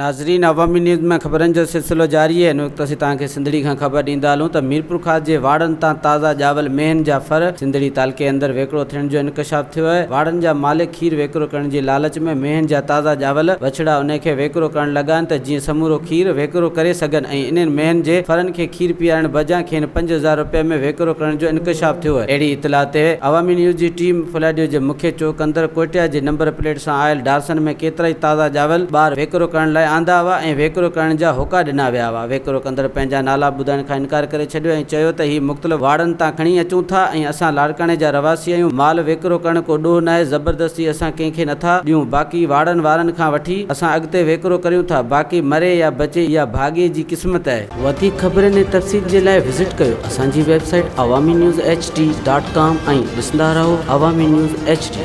ناظرين عوامي نيوز ۾ خبرن جو سلسلو جاري آهي. هن وقت اسين توهان کي سنڌڙي کان خبر ڏيندا هلون ته ميرپورخاص جي واڙن تان تازا ڄاول مينهن جا ڦر سنڌڙي تعلقي اندر ويڪرو ٿيڻ جو انڪشاف ٿيو آهي. واڙن جا مالڪ کير ويڪرو ڪرڻ جي لالچ ۾ مينهن جا تازا ڄاول وڇڙا انهي کي ويڪرو ڪرڻ لڳا آهن ته جيئن سمورو کير ويڪرو ڪري سگهن ۽ انهن مينهن جي ڦرن کي کير پيارڻ بجان کين 5000 روپيه ۾ ويڪرو ڪرڻ جو انڪشاف ٿيو آهي. اهڙي اطلاع تي عوامي نيوز جي ٽيم ڦلهڏيو جي مکيه چوڪ اندر ڪوئٽيا جي نمبر پليٽ سان آيل ڊارسن ۾ ڪيترائي تازا ڄاول ٻار ويڪرو ڪرڻ لاء آندا هئا ۽ ويڪرو ڪرڻ جا هوڪا ڏنا ويا هئا. ويڪرو ڪندڙ پنهنجا نالا ٻڌائڻ کان انڪار ڪري ڇڏيو ۽ چيو ته هي مختلف واڙن تان کڻي اچون ٿا ۽ اسان لاڙڪاڻي جا رهواسي آهيون، مال ويڪرو ڪرڻ ڪو ڏوهه ناهي، زبردستي اسان ڪنهن کي نٿا ڏيون، باقي واڙن وارن کان وٺي اسان اڳتي ويڪرو ڪريون ٿا، باقي مري يا بچي اها ڀاڳي جي قسمت آهي. وڌيڪ خبرن ۽ تفصيل جي لاء وزٽ ڪيو اسان جي website Awami news H D dot com ۽ ڏسندا رهو عوامي نيوز ايڇ ڊي.